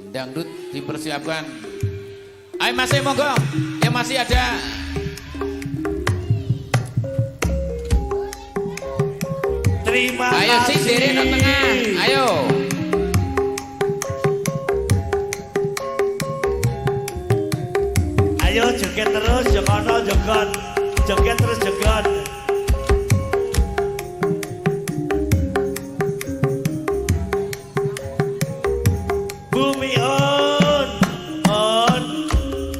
Dangdut dipersiapkan. Ayo masih monggo, yang masih ada. Terima Ayo kasih. sing diri nang tengah. Ayo. Ayo joget terus, jokono jogot. Joget terus jogot. Bumi on, on.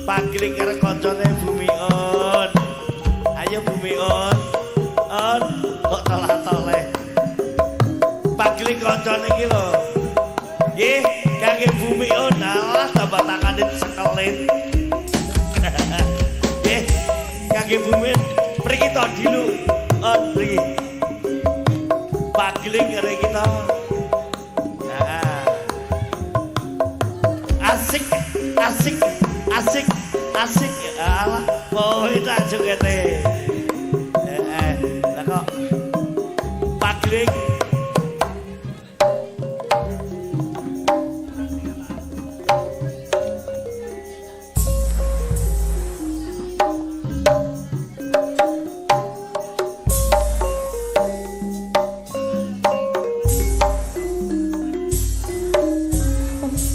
Panggiling karo koncone Bumi on. Ayo Bumi on, on. Kok tolah-toleh. Panggiling koncone iki lho. Nggih, kangge Bumi on. Alah tambah tangane sekelit. Nggih, kangge Bumi mriki to dilu. On mriki. Panggiling karo kita. Nah. Asik, asik, asik, asik. Alah, kowe tak jogete. Lah kok pagling.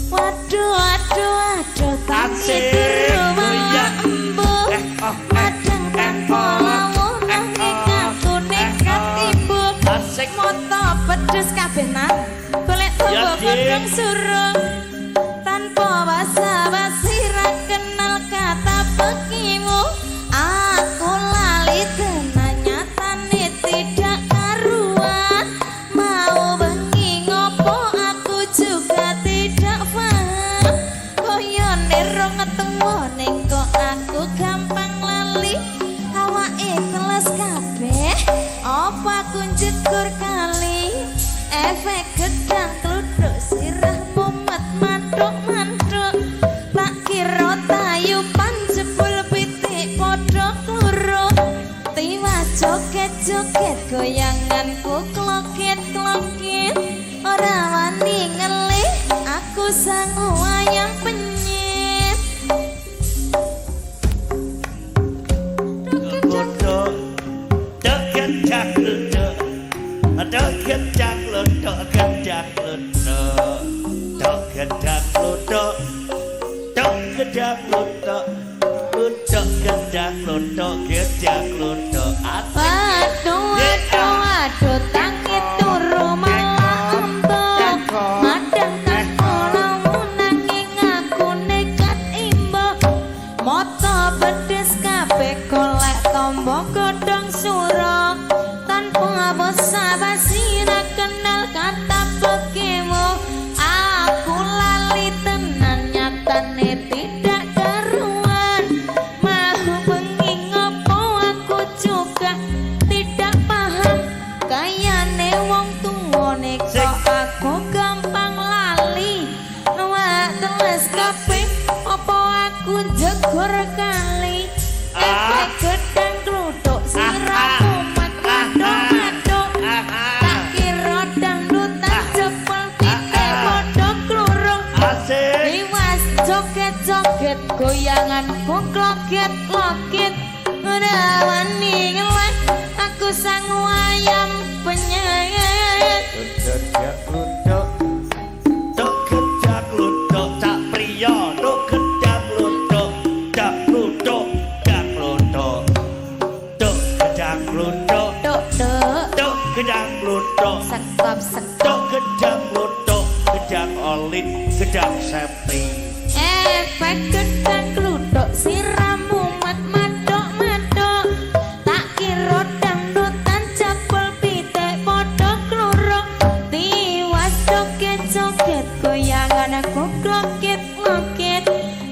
Waduh, waduh, waduh, tangi Asik, turu malah goyang. embuh. Eh, oh, eh, Madang eh, tanpa oh, lawuh eh, nanging oh, aku eh, nekat oh. ibu. Asik. Moto pedes kabeh nan, golek Ya, tombo Dik. godhong surung. Tanpa basa-basi ra kenal kata pekimu. Aku lali tenan nyatane tidak karuan. Mau bengi ngopo aku juga tidak paham. Koyone rong tuwa ning kok aku gampang lali. Awake teles kabeh, apa aku njegur kali. Efek gedang kluduk sirah mumet mantuk-mantuk. Tak kira tayupan jebul pitik padha kluruk. Tiwas joget-joget goyanganku kloket-kloket. Ora wani ngelih aku sangu ayam penyet. Godhong, gedang gluduk, gedang gluduk, gedang gluduk, gedang gluduk, gedang gluduk, gluduk gedang gluduk, gedang gluduk. Asik. Waduh, waduh, waduh, tangi turu malah entuk. Madang tanpa lawuh nanging aku nekat imbuh. Moto pedes kabeh golek tombo godhong sura. Tanpa basa-basi ra kenal kata pekimu. Aku lali tenan nyatane tidak karuan. Mau bengi ngopo aku juga tidak paham. Kayane wong tuwane kok aku gampang lali. Wah teles kabeh apa aku jegur kali. Efek gedang kluduk sirah kumat mantuk-mantuk. Tak kira dangdutan jebul pitik padha klurung. Asik. Tiwas joget-joget goyanganku kloget-kloget. Ora wani ngeleh aku sangu ayam penyet. Gedang gluduk, gedang gluduk, cak priya, gedang gluduk, dak gluduk, dak gluduk, duk gedang gluduk, Duk duk duk gedang gluduk, sekop sekop. duk gedang gluduk, gedang olin, gedang septi. Efek gedang kluduk siram mumet mantuk-mantuk. Tak kira dangdutan jebul pitik padha kluruk. Tiwas joget-joget goyangan aku kloket-kloket.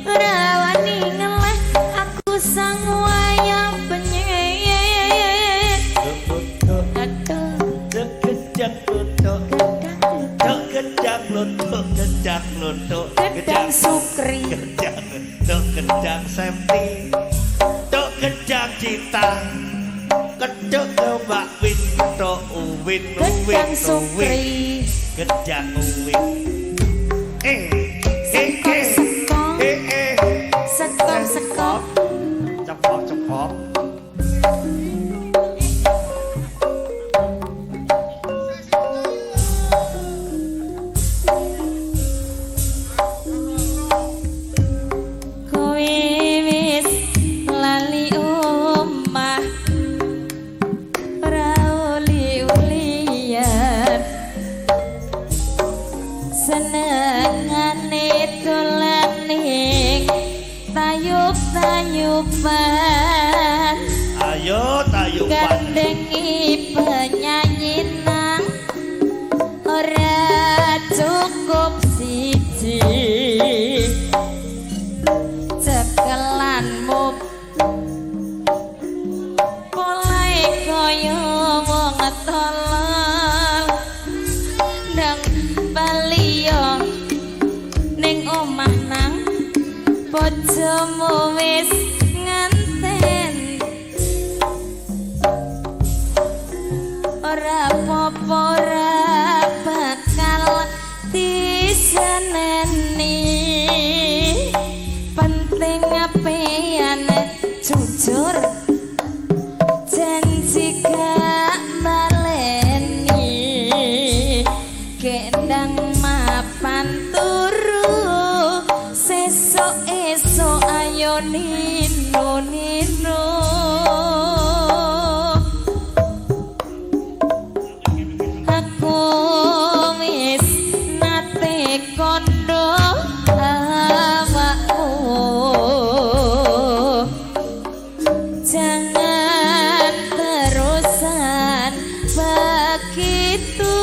Ora wani ngeleh aku sangu ayam penyet. Gluduk, Aduh, duk gedang gluduk, gedang kluduk, duk gedang gluduk, gedang gluduk, gedang sukri. gedang, duk gedang septi, duk gedang cinta, keduk kembak win, keduk uwin, uwin, Gedang uwin, sukri. gedang uwin. Eh, eh, Senengane dolan ning tayub-tayuban. Ayo tayuban. Gandengi penyanyi nang ora cukup siji. Cekelanmu polahe kaya wong tolol. Ndang baliyo ning omah nang bojomu wis nganten. Ora apa-apa, ora bakal diseneni. Penting apeane jujur, janji gak baleni. Gendang mapan turu sesuk esuk ayo nino nino. Aku wis nate kondo awakmu, jangan terusan begitu.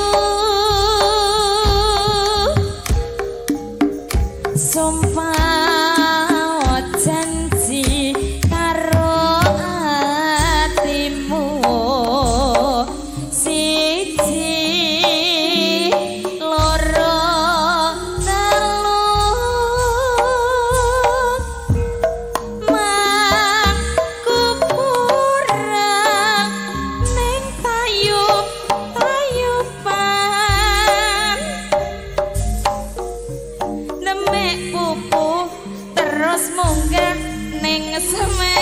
Sumpah janji karo atimu, siji loro telu mangku purang ning tayub tayuban. Demek pupu terus munggah ning semen.